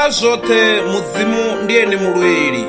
Kha zwoṱhe Mudzimu ndi ene mulweli.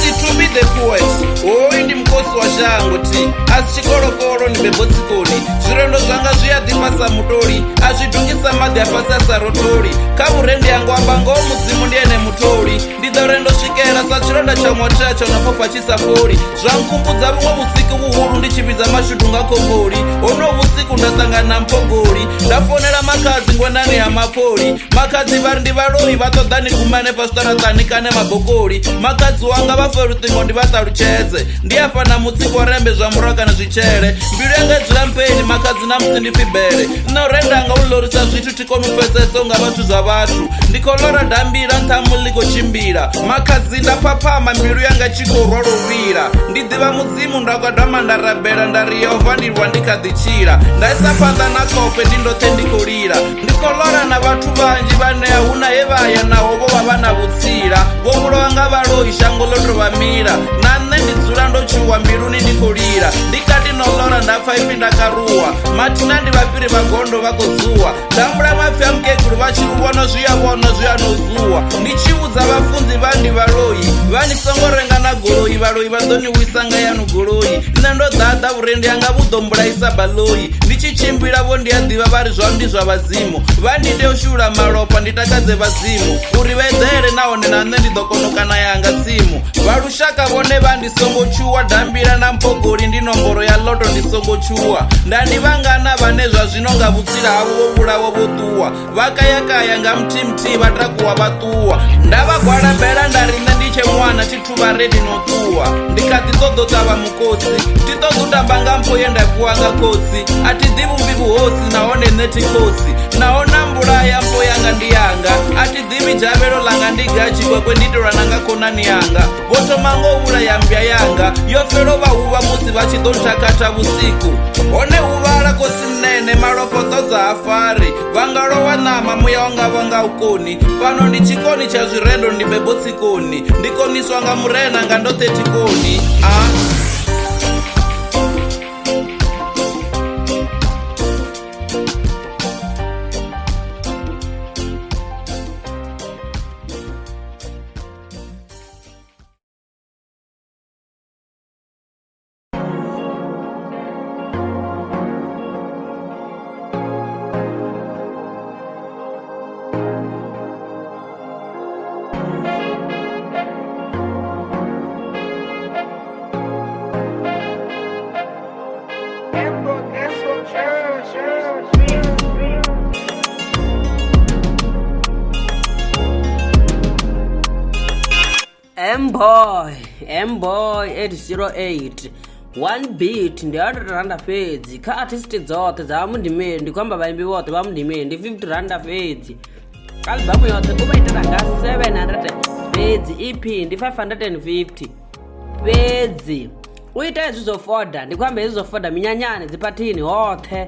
Situbi the poet, hoyu ndi mukosi wa shango thi a si tshikolokolo ndi bebo tsikoni. Zwirendo zwanga zwi a ḓifha sa mutoli, a zwi dungisa maḓi a fhasi a sa rotoli. Kha vhurendi hango amba ngoho Mudzimu ndi ene mutholi. Ndi ḓo rendo swikela sa tshilonda tsha ṅwathea tsho no phopha tshi sa fholi. Zwa nkhumbudza vhuṅwe vhusiku vhuhulu ndi tshi vhidza mashudu nga khomboli. Honoho vhusiku nda ṱangana na mphogoli, nda founela makhadzi ngwenani ha mapholi. Makhadzi vha ri ndi vhaloi vha ṱoḓa ni guma hanefha zwiṱaraṱani kane mabokoli. Makhadzi wanga vha fe luṱingo ndi vha ṱalutshedze, ndi afha na mutsiko wa rembe zwa murahu kana zwitshele. Mbilu yanga i dzula mpeni makhadzi na musi ndi fibele. Nṋe u renda nga u lorisa zwithu thi koni u pfesesa unga vhathu zwa vhathu. Ndi khou lora dambila nṱha muḽi khou tshimbila. Makhadzi nda phaphama mbilu yanga tshi khou rwa luvhila. Ndi ḓivha Mudzimu nda gwadama nda rabela nda ri Yehova ndi lwa ndi kha ḓi tshila. Nda isa phanḓa na khofhe ndi ndoṱhe ndi khou lila. Ndi khou lora na vhathu vhanzhi vhane a huna he vha ya naho vho vha vha na vhutsila. Vho vhulawa nga vhaloi shango ḽo tou vha mila. Na nṋe ndi dzula ndo tshuwa mbiluni ndi khou lila. Ndi kati no lora nda pfa ipfi nda karuwa. Mathina ndi vhafhiri vha gondo vha khou zuwa. Nda humbula mapfi a mukegulu vha tshi ri vhona zwi a vhona zwi a no zuwa. Ndi tshi vhudza vhafunzi vha ndi vhaloi vha ni songo renga na goloi vhaloi vha ḓo ni wisa nga yanu goloi. Nṋe ndo ḓaḓa vhurendi hanga vhu ḓo mbulaisa baḽoi. Ndi tshi tshimbila vho ndi a ḓivha vha ri zwau ndi zwa vhadzimu. Vha ndi tea u shulula malofha ndi takadze vhadzimu uri vha eḓele nahone na nṋe ndi ḓo kona u kana yanga tsimu. Vha lushaka vhone vha ndi songo tshuwa dambila na mphogoli ndi nomboro ya loto ndi songo tshuwa. Nda ndi vhangana vhane zwa zwino nga vhutsila havho vho vhulawa vho ṱuwa vha kayakaya nga muthihi muthihi vha takuwa vha ṱuwa. Nda vha gwalabela nda ri nṋe ndi tshe ṅwana thi thu vha redi no ṱuwa ndi kha ḓi ṱoḓa u ṱavha mukosi thi ṱoḓi u tamba nga mpho ye nda fhiwa nga khotsi a thi ḓi vhumbi vhuhosi nahone nṋe thi khosi naho na mbulaya mpho yanga ndi yanga a thi ḓivhi dzhavhelo ḽanga ndi gai tshikwekwe ndi itelwa na nga khonani yanga vho thoma ngo vhulaya mmbwa yanga yo fhela vha huvha musi vha tshi ḓo nthakatha vhusiku hone huvhala khosi mnene malofha ṱodza ha fari vha nga lowa ṋama muya wanga vha nga u koni fhano ndi tshikoni tsha zwirendo ndi bebo tsikoni ndi koniswa nga murena nga ndoṱhe thikoni a Mboy Mboy 808 one beat ndi 100 randa fhedzi kha artist dzoṱhe dza mudimeli ndi khou amba vhaimbi vhoṱhe vha mudimeli ndi 50 randa fhedzi albamu yoṱhe u vha itela nga 700 fhedzi ep ndi 550 fhedzi u ita hezwi zwo foda ndi khou amba hezwi zwo foda minyanyani dziphathini hoṱhe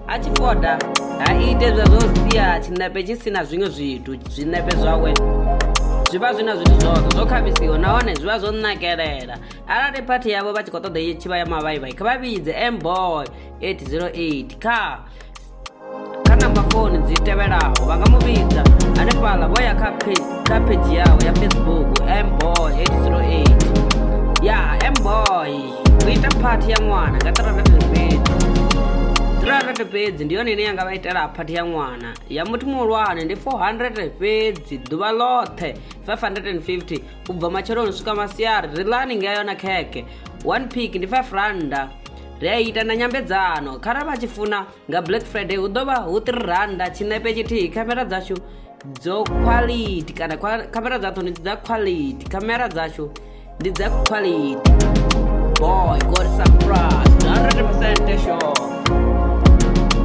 a tshi foda ha ite zwa zwo sia tshinepe tshi si na zwiṅwe zwithu zwinepe zwawe zwi vha zwi na zwithu zwoṱhe zwo khavhisiwa nahone zwi vha zwo nakelela arali phathi yavho vha tshi khou ṱoḓa i tshi vha ya mavhaivhai kha vha vhidze mboy 808 kha kha namba founu dzi tevhelaho vha nga mu vhidza hanefhaḽa vho ya kha kha pheidzhi yawe ya facebook mboy 808 ya mboy u ita phathi ya ṅwana nga 300 fhedzi 300 fhedzi ndi yone ine ya nga vha itela phathi ya ṅwana ya muthu muhulwane ndi 400 fhedzi ḓuvha ḽoṱhe 550 u bva matsheloni swika masiari ri ḽani nga yona khekhe one pick ndi 5 randa ri a ita na nyambedzano kharali vha tshi funa nga black friday hu ḓo vha hu 3 randa tshinepe tshithihi khamera dzashu dzo quality kana khamera dza ndi dza quality khamera dzashu ndi dza quality boy got surprise 100% sure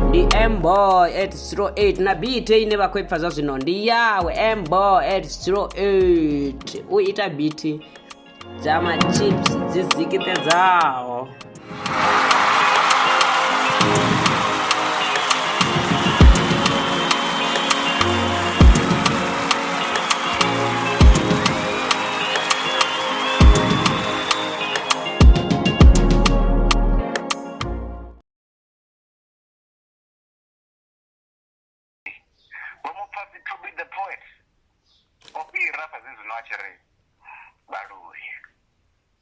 ndi mboy 808 na beat ine vha khou ipfa zwa zwino ndi yawe mboy 808 u ita beat dza machips dzi zikitedzaho. Dzharafa zwino a tshi ri vhaloi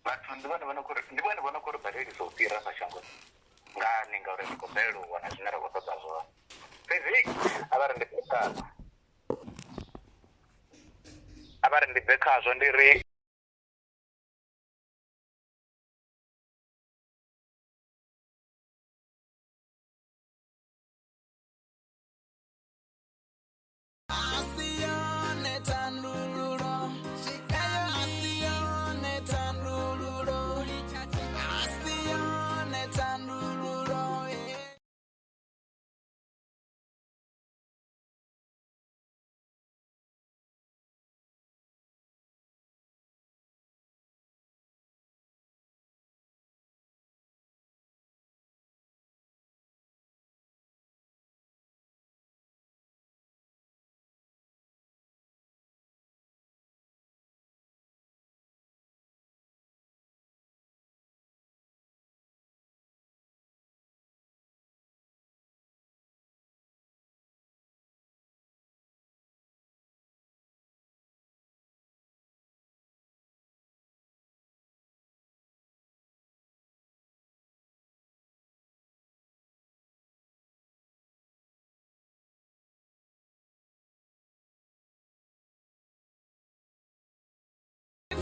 vhathu ndi vhone vho ndi vhone vho no khou ri badelisa u fhira fha shangoni ngani, ngauri ri khou balelwa u wana zwine ra khou ṱoḓa zwone. Fhedzi a vha ri ndi bve khazwo, a vha ri ndi bve khazwo ndi ri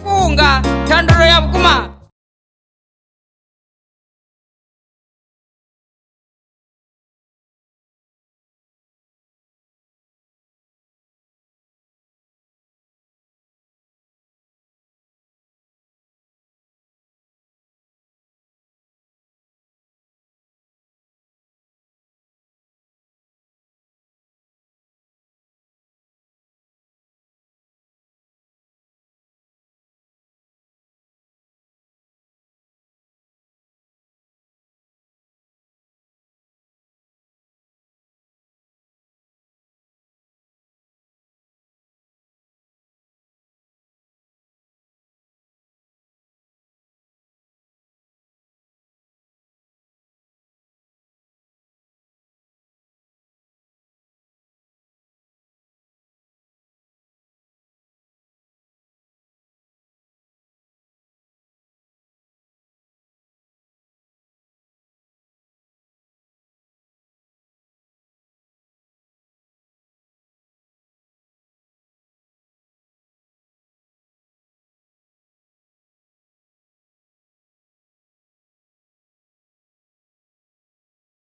funga thandululo ya vhukuma.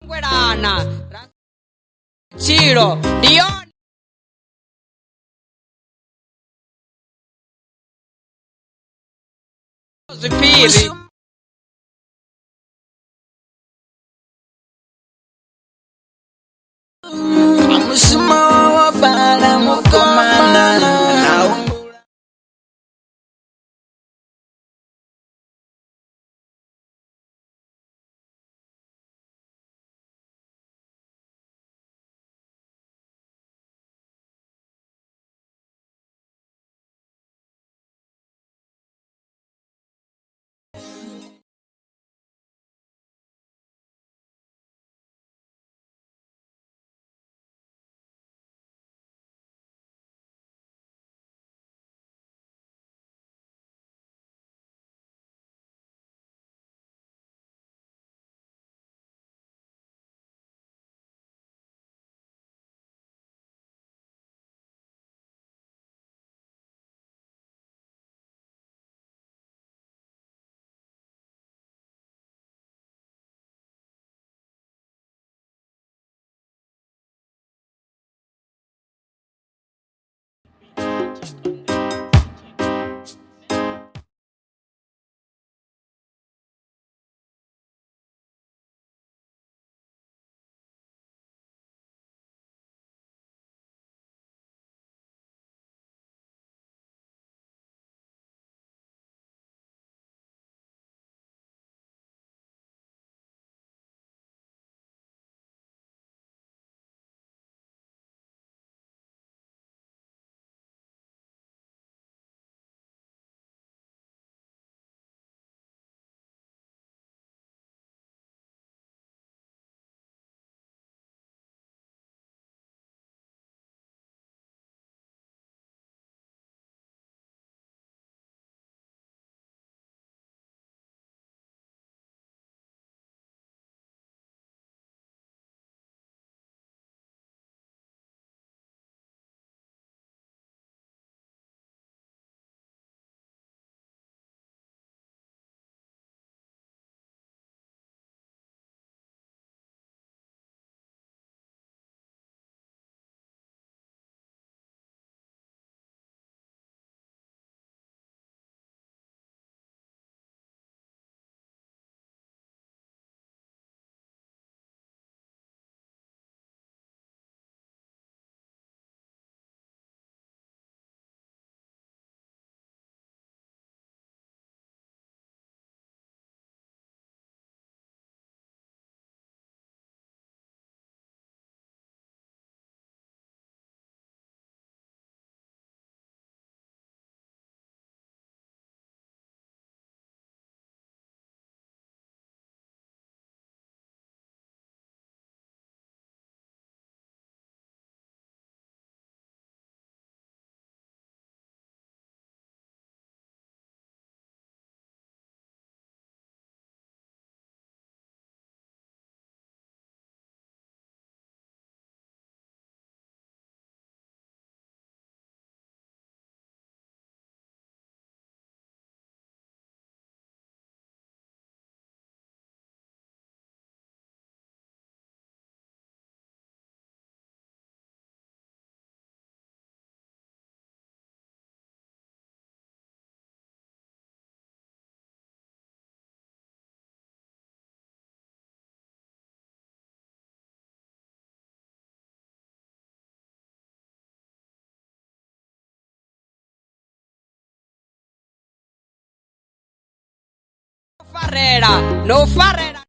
Ngwelana tshilo ndi yone zwiphiri. Mushumo wa bala mukomana na humbula farela na u farela.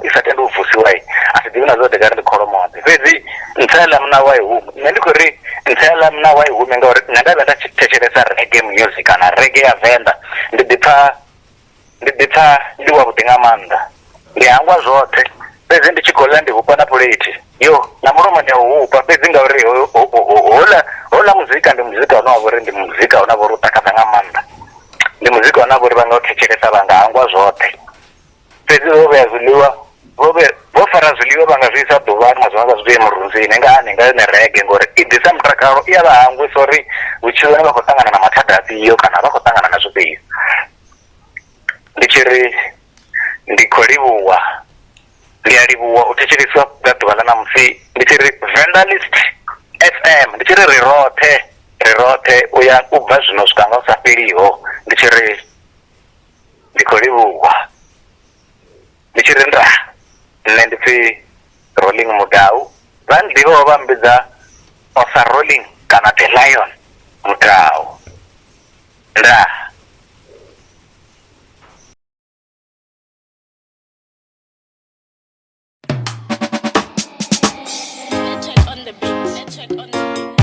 I sa tende u vusiwa a si ḓivhi na zwoṱhe kari ndi kholomoḓe fhedzi ntsa ya ḽa muna wa i hume. Nṋe ndi khou ri ntsa ya ḽa muna wa i hume ngauri nṋe nda vhuya nda thetshelesa reggae music kana reggae ya Venḓa ndi ḓipfa ndi wavhuḓi nga maanḓa, ndi hangwa zwoṱhe fhedzi ndi tshi khou ḽa ndi hupa na phuleithi yo na mulomo ndi a u hupa fhedzi ngauri houḽa muzika ndi muzika une wa vha uri ndi muzika une wa vha uri u takadza nga maanḓa, ndi muzika une wa vha uri vha nga u thetshelesa vha nga hangwa zwoṱhe. Fhedzi vho vhea zwiḽiwa vho fara zwiḽiwa vha nga zwi isa ḓuvhani mazwiṅwe vha zwi vhee murunzini nga hani nga yone reggae ngori i ḓisa mutakalo i a vha hangwisa uri vhutshiloni vha khou ṱangana na mathada afhio kana vha khou ṱangana na zwifhio. Ndi tshi ri ndi khou livhuwa, ndi a livhuwa u thetshelesiwa nga ḓuvha ḽa ṋamusi, ndi tshi ri Venḓa List FM, ndi tshi ri ri roṱhe u ya u bva zwino swika nga u sa fheliho, ndi tshi ri ndi khou livhuwa, ndi tshi ri nda nṋe ndi pfi Rolling Mudau, vha nḓivhaho vha mmbidza Osa Rolling kana The Lion Mudau. Nda. Network on the beat. Network on the beat.